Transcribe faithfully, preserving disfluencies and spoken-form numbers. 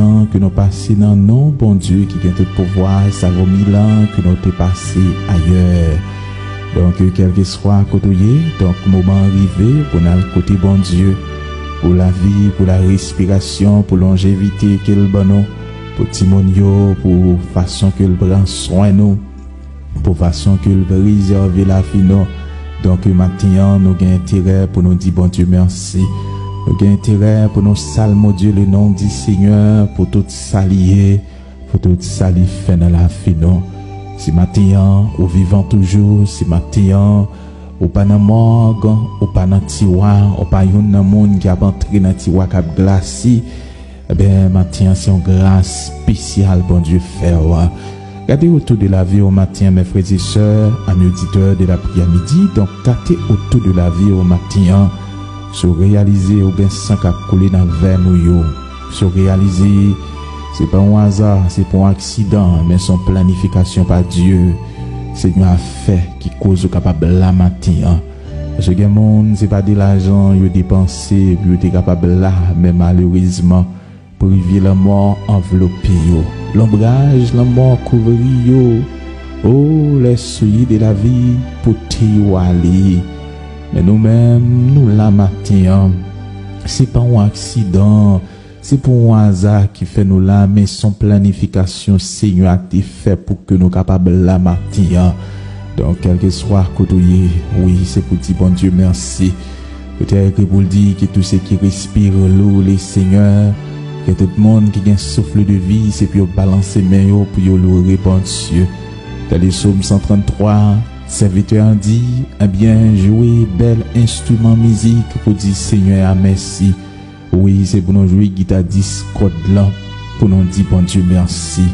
an ke nou pase nan non Bondye ki gen tout pouvwa, sa vo mil an ke nou te pase ayè. Donk, kèlkeswa kote w ye, donk, moman an rive pou n al kote Bondye, pou lavi, pou la respirasyon, pou lonjevite ke l ban nou, pou timoun yo, pou fason ke l pran swen nou, pou fason ke l prezève lavi nou. Donk, maten an, nou gen enterè pou nou di Bondye mèsi. Nou gen enterè pou nou salmodye le non di Senyè pou tout sa li ye, pou tout sa li fè nan lavi nou. Si maten an, ou vivan toujou, si maten an, ou pa nan mòg, ou pa nan tiwa, ou pa youn nan moun ki ap antre nan tiwa k ap glase, ebyen, maten an, se yon gras espesyal Bondye fè w. Gade otou de lavi w maten an, mes frères et sœurs, amis auditeurs de la prière midi. Donk, gade otou de lavi w maten an, si w reyalize ou gen san k ap koule nan venn ou yo, si w reyalize se pa yon aza, se pa yon aksidan, men se yon planifikasyon pa Dye Senyè a fè ki koz ou kapab la maten an. Paske gen moun, se pa de lajan yo depanse pou yo te kapab la, men malerezman, privye lanmò anvlope yo. Lonbraj lanmò kouvri yo. O, lèspri de lavi pote yo ale. Men nou menm, nou la maten an. Se pa yon aksidan, se pa yon aza ki fè nou la, men se yon planifikasyon Senyè a te fè pou ke nou kapab la maten an. Donk, kèlkeswa kote w ye, wi, se pou di Bondye mèsi. Kote a ekri pou l di, que tout ce qui respire loue le Seigneur. Ke tout moun ki gen souf de vi, se pou yo balanse men yo, pou yo loure Bondye. Gade Sòm san tranntwa, sèvitè an di, ebyen, jwe bèl enstriman mizik pou di Senyè a mèsi. Wi, se pou nou jwe gita dis kòd lan, pou nou di Bondye mèsi.